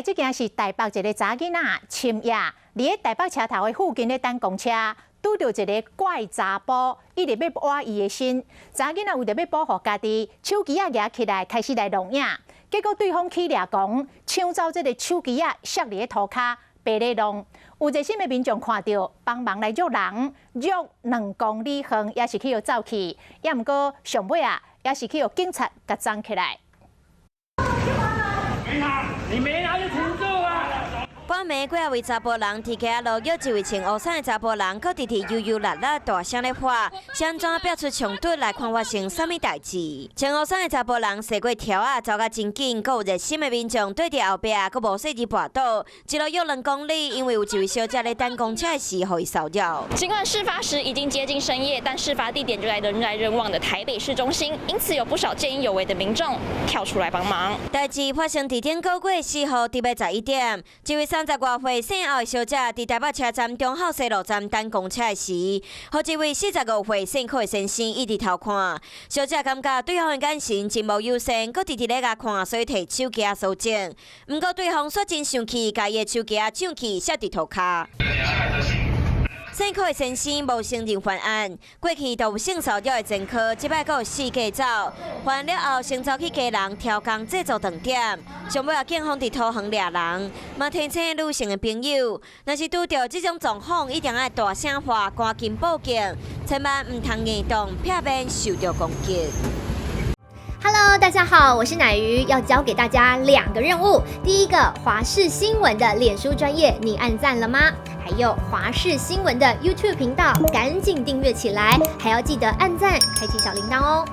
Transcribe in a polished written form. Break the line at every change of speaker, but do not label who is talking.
來這件是台北一个查囡仔，深夜佇咧台北車頭的附近咧等公車，拄著一个怪查埔，一直欲挖伊的身。查囡仔為著欲保護家己，手機仔攑起來開始來錄影，結果對方起掠狂，搶走這个手機仔，摔佇咧塗跤，白咧弄。有熱心的民眾看著，幫忙來約人，約2公里遠，也是去予走去，也毋過上尾啊，也是去予警察共摠起來。
沒拿，你沒拿就停住啊！
半暝幾仔位查埔人佇街仔路約一位穿烏衫的查埔人，閣直直悠悠落落大聲咧喊，是按怎變出衝突來看發生啥物代誌？穿烏衫的查埔人踅過柱仔，走甲真緊，閣有熱心的民眾對佇後壁，閣無細膩跋倒，一路約2公里，因為有一位小姐咧等公車時，予伊騷擾。
儘管事發時已經接近深夜，但事發地點就在人來人往的台北市中心，因此有不少見義勇為的民眾跳出來幫忙。
代誌發生佇頂個月4號佇欲11點，一位30外歲姓歐的小姐佇台北車站忠孝西路站等公車時，予一位45歲姓柯的先生一直偷看。小姐感覺對方的眼神真無友善，閣直直咧共看，所以提手機仔搜證。毋過對方煞真生氣，共伊的手機仔搶去，摔佇塗跤。姓柯的先生無承認犯案，過去都有性騷擾的前科，這擺閣有四界走。犯案了後，先走去家人調工製造斷點，上尾仔警方佇桃園掠人，嘛提醒女性的朋友，若是拄著這種狀況，一定愛大聲喊，趕緊報警，千萬毋通硬擋，避免受著攻擊。
Hello，大家好，我是乃瑜，要交給大家兩個任務。第一個，華視新聞的臉書專頁，你按讚了嗎？還有華視新聞的 YouTube 頻道，趕緊訂閱起來，還要記得按讚，開啟小鈴鐺哦。